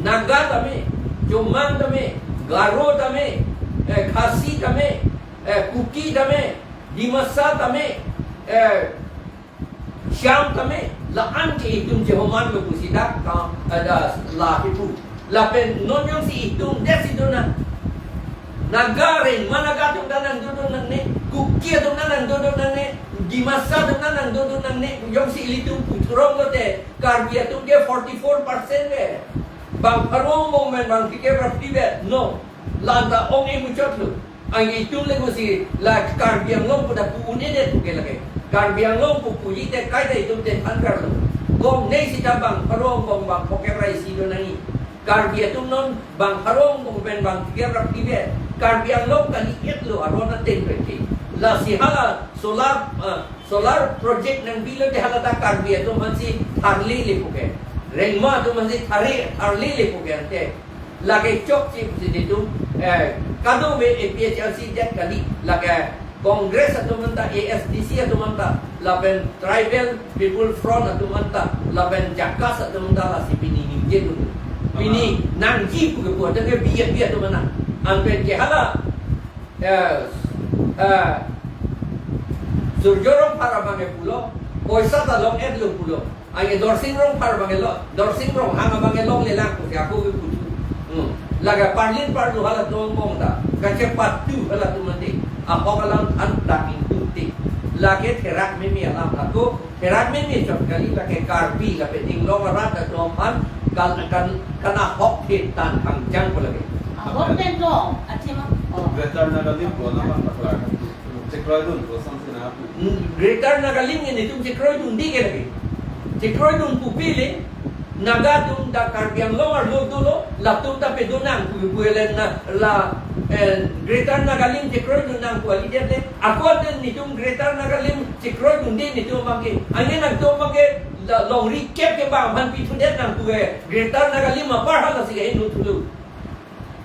Naga tame, Chomang tame, Garo tame, eh, Khasi tame, eh, Kuki tame, Dimasa tame, eh, Shyam tame, la-an ke itum chehoman lo pusi dak, ka, ada la kipu. Lapen non jongsi itum det si dona. Naga ren, ma Naga atum ta nangdodun nangne, Kuki atum ta nangdodun nangne, Dimasa atum ta nangdodun nangne, jongsi ilitum puthurong lote, Karbi atum ke forty-four percent ve. Bang pharo angbong pen bang phlikep ra phli vet, no. La-an ta ong-e muchot lo. Anke itum le pusi la Karbi Anglong pu ta pu un-edet pu ke lake. Karbi Anglong pu puji te kaita itum te than karlo. Kongnei sita bang pharo angbong bang phokep ra isi do nangji. Karbi atum non bang pharo angbong pen bang phlikep ra phli vet. Karbi Anglong kali-et lo aron ateng pen ke. Lasi hala solar, eh, solar project nangbi lote hala ta Karbi atum aphansi tharle le pu ke. Rengma atum aphansi thare, tharle le pu ke ante. Lake chokche pusi nelitum, eh, kadokave A P H L C det kali, lake Congress atum anta, A S D C atum anta, lapen Tribal People Front atum anta, lapen JACAS atum anta lasi pini ningje dun. Pini nangji pu kepu atum ke B J P atum anta. Anpen ke hala, eh, eh, Surjya Rongphar abang ke pulo, poisa ta long-et lo pulo. Anke Dorsing Rongphar abang ke lo, Dorsing Ronghang abang ke longle lang pusi ako ke puju. Hmm. Lake parlin parlo halatum angbong ta, kachepatu halatum ante. Ahok alam than dak ingtute. Lake therak meme alam ako, therak meme chot kali lake Karbi lapen inglong arat atum aphan kal-, kan, kan ahok the tan hangjang pu lake. Ahok pen to, athema. Oh. Greater Nagalim ko na bang paklar. Chekroidun ko samsina pu. Hmm, Greater Nagalim ke nelitum chekroidunde ke lake. Chekroidun pupe le, Naga atum ta Karbi Anglong arlo dolo, latum ta pedun nang pu pu le na la, eh, Greater Nagalim chekroidun nang pu kalidet le, ako ante nelitum Greater Nagalim chekroidunde nelitum abang ke. Anke nangtum abang ke la longri kep ke bang aphan pithudet nang pu ke Greater Nagalim apar halasi ke hinu thulu.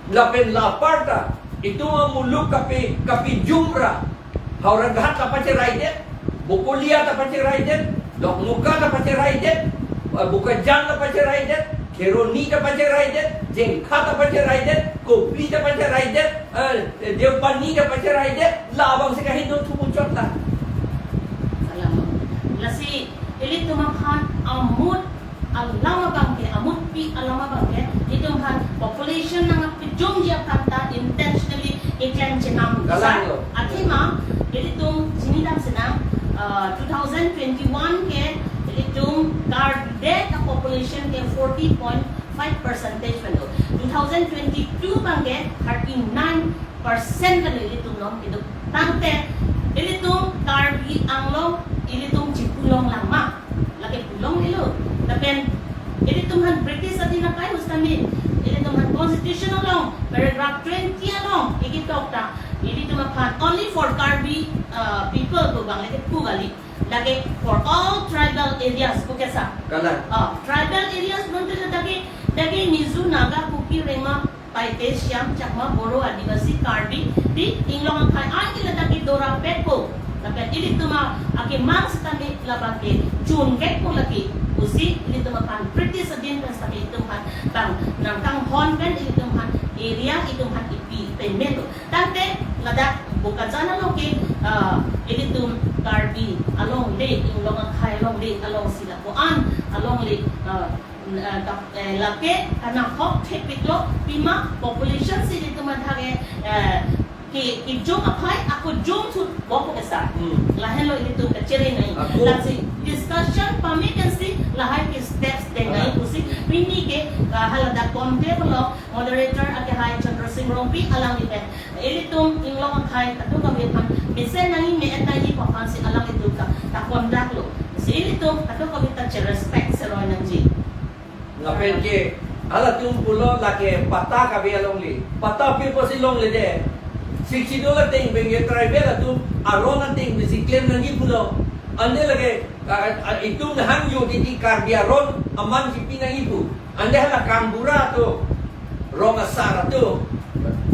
Lapen la apar ta, itum amuluk kapi, kapijum ra, Howraghat ta pacheraidet, Bokolia ta pacheraidet, Dokmoka ta pacheraidet, eh, Bokajan ta pacheraidet, Kheroni ta pacheraidet, Jengkha ta pacheraidet, Kopili ta pacheraidet, eh, Deopani ta pacheraidet, labangsi kaheno thumu chot la. Salam. Lasi, ilitum aphan amut alam abang ke, amutpi alam abang ke, itum aphan population nangpijumji aphan ta intentionally keklem chenam. Galang lo. Athema, ilitum chinidam sinang, uh, two thousand twenty-one ke, ilitum Karbi det a-population ke forty point five percentage pen do. Two thousand twenty-two abang ke thirty-nine percent kali ilitum along kedo. Tangte, ilitum Karbi Anglong, ilitum chipulong lang ma. Lake pulong ilo. Lapen, ilitum aphan British adin akai hustami, ilitum aphan constitution along, paragraph twenty along, ikitok ta, ilitum aphan only for Karbi, uh, people pu abang lake pu kali. Lake for all tribal areas pu ke sa. Kalang. Ah, tribal areas non te lake, lake Mizo, Naga, Kuki, Rengma, Paite, Shyam, Chakma, Boro, Adivasi, Karbi, di inglong akhai an ke ladak ke dorapetpo. Lapen ilitum akemang setame labang ke chun kekpo lake. Pusi ilitum aphan British adin pen setame ilitum aphan bang nangkanghon pen ilitum aphan area ilitum aphan ipi payment lo. Tangte ladak Bokajan along ke, ah, ilitum Karbi alongle, inglong akhai alongle, alongsi lapu-an alongle, ah, eh, kap-, eh, lake kanahok thepiklo, pima population si ilitum athak ke, eh, ke, kejum aphai, ako jum thu bok ke sa. Hmm. Lahenlo ilitum kachere nai. Ako. Lasi discussion pame kan si lahai ke steps deng nai. Ah. Pusi pini ke, ah, haladak konte pulo moderator akehai Chandra Sing Rongpi alangli pen. Ilitum inglong akhai kadokave aphan mesen nangji me-et nangji aphan si alanglitum ta, ta conduct lo. Si ilitum kadokave ta che-respect seroi nangji. Lapen ke, halatum pulo lake patta kave alongle. Patta pi pusi longledet. Sixth Schedule ateng pen ke tribal atum aron ateng pensi klem nangji pulo. Ante lake, ah, ah, itum hangjo titi Karbi aron aman si pi nangji pu. Ante hala gaonbura atum. Rong asar atum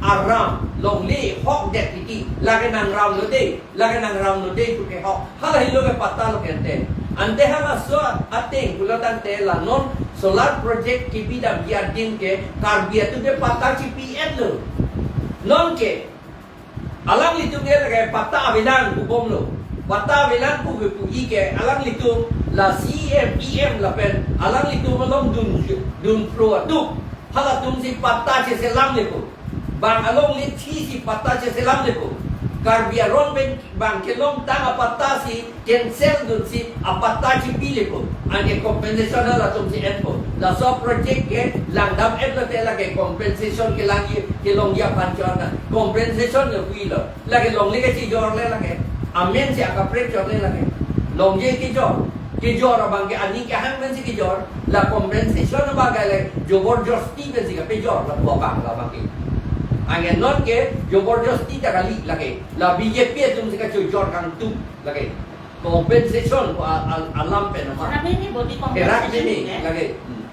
aram longle hokdet titi, lake nang ram lo de, lake nang ram lo de pu kehok. Hala helo ke patta lo kente. Ante halaso ateng pulo tangte la non solar project kebidamji adim ke Karbi atum ke patta chipi-etlo. Non ke alanglitum ke lake patta avelang pu bomlo. Patta avelang pu ke pu-i ke alanglitum la C E M, E M lapen alanglitum along dun, dun pro atum, halatum si patta cheselam lepo. Bang alongle thi si patta cheselam lepo. Karbi aron pen bang kelongtang apatta si cancel dunsi apatta chipi lepo. Anke compensation halatum si enpo. Laso project ke langdam-et lote lake compensation kelangji, kelongji aphan chona. Compensation lo pu-ilo. Lake longle kachijor le lake. Amen si akaprek chor le lake. Longje kejor. Kejor abang ke aning kehang pensi kejor. La compensation abang ke le jobor josti pensi kapejor lapu abang labang ke. Anke non ke jobor josti ta kali lake. La B J P atum si kachojor kangtung lake. Compensation a, a, alam pen nama. Kerap ini body Kerap compensation ini ke? Lake. Hmm.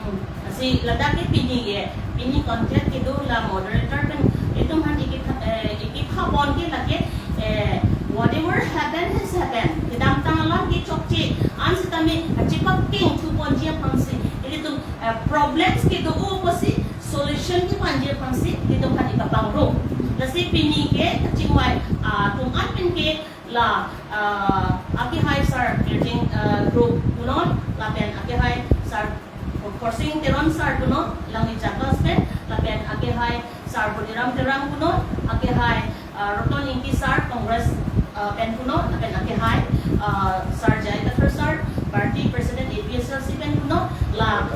Hmm. Lasi ladak ke pini ke, pini conclave kedo la moderator pen itum aphan ikip, eh, ikip hapon ke lake, eh, whatever happened has happened. Kedamtang alam ke chokche, ansitame achipak king thu ponji aphansi. Ilitum, eh, problems kedo-o pusi solution kepanji aphansi ilitum aphan ikapangrum. Lasi pini ke kachingvai, ah, atum an pen ke la, ah, akehai sar Kirjing, ah, group punon, lapen akehai sar Khorsing Teron sar punon, alangli Jakas pen, lapen akehai sar Boniram Terang punon, akehai, ah, Roton Ingti sar Congress, ah, pen punon, lapen akehai, ah, sar Jai Kathar sar, party president A P H L C pen punon, la,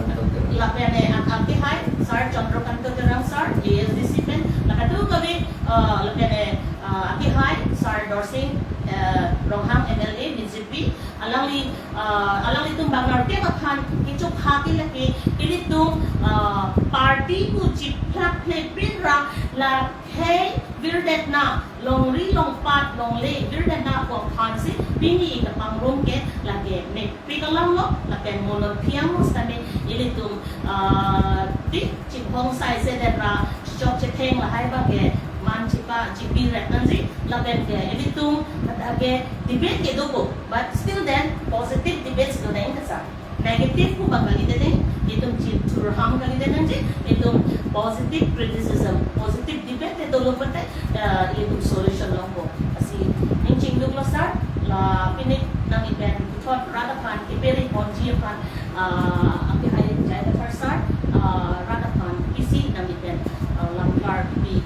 lapen, eh, ak-, akehai sar Chandrakanta Terang sar A S D C pen, la kadokave, ah, lapen, eh, ah, akehai sar Dorsing, eh, Ronghang M L A B J P, alangli, ah, alanglitum bang narkep aphan kechokha ke lake ilitum, ah, party pu chiphlak phlepin ra la khei virdetna, longri longpat longle virdetna pu aphansi pini kapangrum ke lake mepik alam lo, lapen mono phiang lo sitame ilitum, ah, ti chiphong sai sedet ra chok chetheng lahai abang ke man chipa chipi rek nangji, lapen ke ilitum ladak ke debate kedo ko, but still then positive debates do nang kasa. Negative pu abang kalidet nang, itum chithurham kalidet nangji, itum positive criticism, positive debate te dolo pate, eh, itum solution longpo. Lasi ning chingduk lo sar, la pini nangli pen puthot rat aphan keperi ponji aphan, ah, akehai Jai Kathar sar, ah, rat aphan isi nangli pen, ah, lamkar pi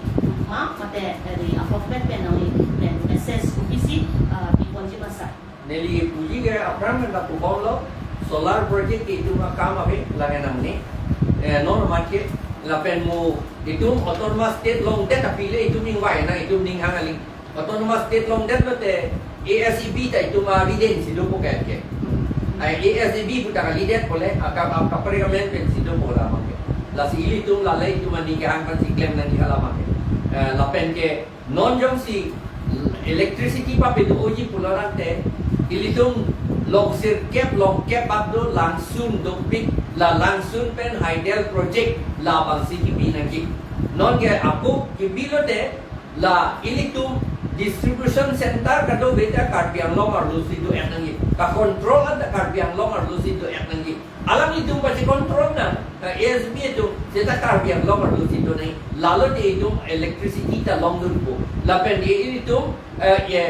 ma mate eri ahokpet pen nangli pen message kopisi, ah, pi ponji ma sar. Neli puji ke aphrang pen ta pu bomlo, solar project ke itum akam ave, lake nangne. Eh, non amat ke, lapen mo itum autonomous state longdet aphi le itum ningvai nang, itum ninghang kali. Autonomous state longdet lote A S E B ta itum ariden si dopo ke ke. Ai A S E B pu ta kalidet pule, aka, aka, kaprek amen pensi dopo labang ke. Lasi ilitum lale itum aning kehang aphansi klem nangji halabang ke. Eh, lapen ke non jongsi electricity papedo-oji pulo tangte, ilitum long sirkep longkep bak do, langsun dopik, la langsun pen hydel project labangsi kebi nangji. Non ke apu kebi lote, la ilitum distribution center kadokave ta Karbi Anglong arlosi do-et nangji. Ka control anta Karbi Anglong arlosi do-et nangji. Alanglitum pachicontrol nang, eh, A S B atum, seta Karbi Anglong arlosi do nangji. Lalo te itum electricity ta longdunpo. Lapen ilitum, eh, ye,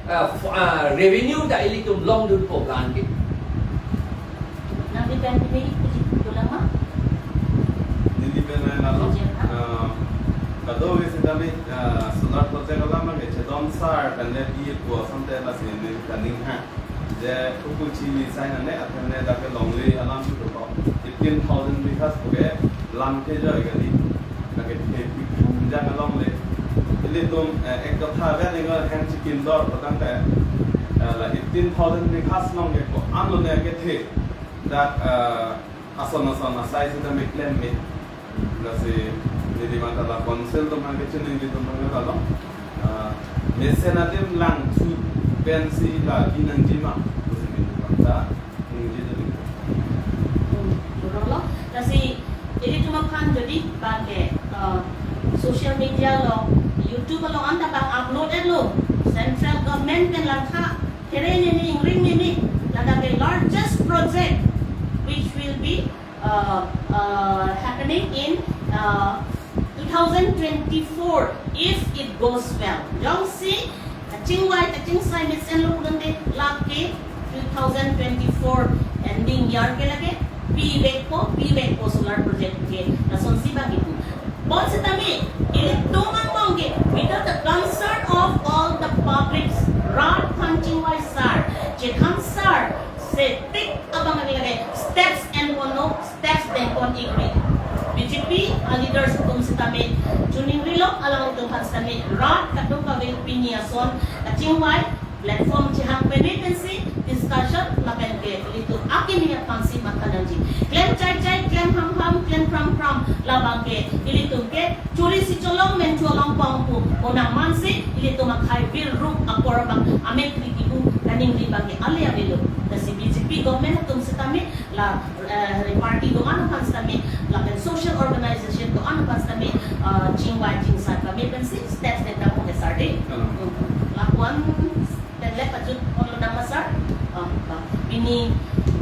eh, f-, ah, revenue ta ilitum longdunpo plan ke. Nangli pen pini puji pulang ma? Neli pen lain lalo. Puji apa? Ah, kadokave sitame, ah, solar project alam ke chedon sar pen le bi pu asonte lasi neli kaning ha. Je kuku chini sai nane athe ne dak ke longle alam tu ko. Eighteen thousand bighas pu ke lam kejoi kali. Dak ke the pi phum jang along le. Ilitum, eh, ek katha ave ning hen chikim dor patang ke. Eh, la eighteen thousand bighas long ke ko-an lone kethe. Dak, eh, ason ason asai sitame klem me. Lasi neli mata la council atum aphan kachiningri atum aphan ta lo. Ah, mesen adim langthu pensi la bi nangji ma. Pusi neli mata ningje dun. Hmm, kurang lo. Lasi Ilitum aphan jodi bangke, uh, social media along, YouTube along anta bang upload-etlo, central government pen langkha kere nini ingring nini, ladak ke largest project which will be, uh, uh, happening in, uh, two thousand twenty-four if it goes well. Jongsi kachingvai kachingsai mesen lo pulote lake two thousand twenty-four ending year ke lake pivekpo, pivekpo solar project ke, lasonsi bang ipu. Bonsitame ilitum angbong ke, without the concern of all the publics, rat aphan chingvai sar, chethan sar, setik abang lake steps enponlo, steps dengpon ikri. B J P a leaders atum sitame chuning rilo, alanglitum aphan sitame rat kadokave pini ason kachingvai platform chihang peme pensi discussion lapen ke ilitum akimi aphansi matha nangji. Klem chai chai, klem ham ham, klem pram pram, labang ke ilitum ke churi si cholong men cholong pong pu, konang mansi ilitum akhai vir rup apor abang amek ri kipu kaningri bang ke ale avelo. Lasi B J P government atum sitame la, eh, party do-an aphan sitame, lapen social organization do-an aphan sitame, eh, chingvai chingsai pame pensi steps dengdampo ke sar de. Hello. Hmm. Lapuan pen le pajutponlonang ma sar. Ah, ah. Pini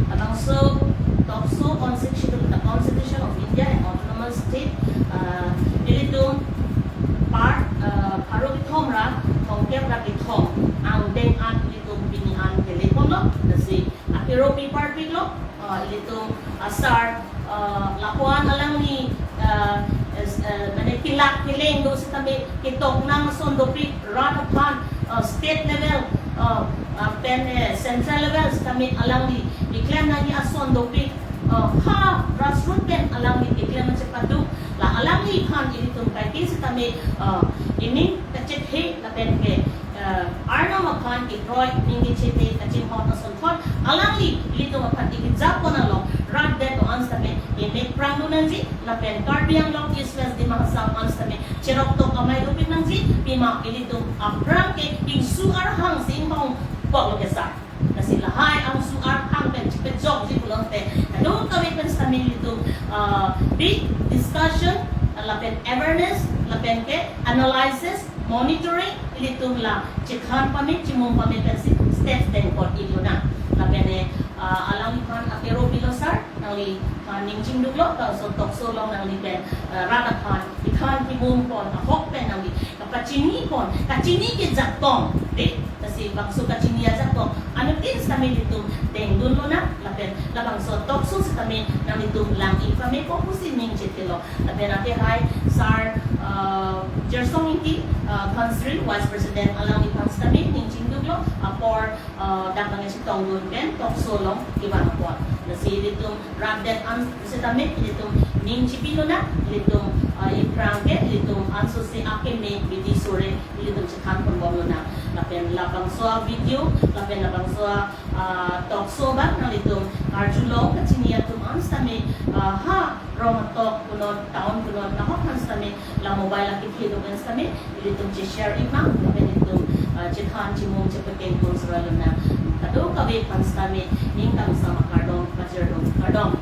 labangso talk show on Sixth Schedule, the Constitution of India and Autonomous State, ah, ilitum part, ah, pharo kethom ra thomkep ra kethom angdeng an ilitum pini an keleponlo, lasi akero pi parpiklo, ah, ilitum asar, ah, lapuan alangli, ah, es-, ah, mane kelak keleng do sitame ketok nang ason dopik rat aphan, ah, state level, ah, ah, pen, eh, central level sitame alangli keklem nangji ason dopik, ah, ha grassroot pen alangli keklem achepaduk, la alangliphan ilitum kaike sitame, ah, ining kachethe lapen ke, eh, Arnam aphan kekroi ning kachethe kachinghon asonthot alangli ilitum aphan ikijapon along rat det do-an sitame imek prang do nangji, lapen Karbi Anglong East West Dima Hasao an sitame cheroktok amei dopik nangji, pima ilitum aphrang ke ingsu arhang si inghong poklo ke sar. Lasi lahai angsu arhang pen chipejokji pulote kadokave pen sitame ilitum, ah, big discussion, ah, lapen awareness, lapen ke analysis, monitoring, ilitum la chikhan pame, chimum pame pensi steps dengpon iklonang. Lapen, eh, ah, alangliphan akero pilo sar, nangliphan ning chingduklo, laso talk show along nangli pen, ah, rat aphan ikhan kimumpon ahok pen nangli kapachinipon, kachini ke jakong, de, lasi bangso kachini ajakong anuttin sitame ilitum dengdunlonang, lapen labangso talk show sitame nanglitum lang-ik pame ko pusi ning chethelo. Lapen ake hai sar, ah, Jersong Ingti, ah, Dhansiri Vice President, alangliphan sitame ning chingduklo, apor, ah, dak nang chetongdun pen talk show along kevang apot. Lasi ilitum rat det an sitame ilitum ning chipilonang, ilitum, ah, iphrang ke ilitum ansose akeme bidi sore ilitum chikhan ponbomlonang. Lapen labangso video, lapen labangso, ah, talk show abang nanglitum karjulong kachini atum an sitame, ah, ha rong atok punot, town punot, nahok aphan sitame la mobile akethe do pen sitame ilitum che-share iknang, lapen ilitum, ah, chikhan chimum chepekengpon sralonang. Kadokave aphan sitame ning kangsam akardom pajirdun, kardom.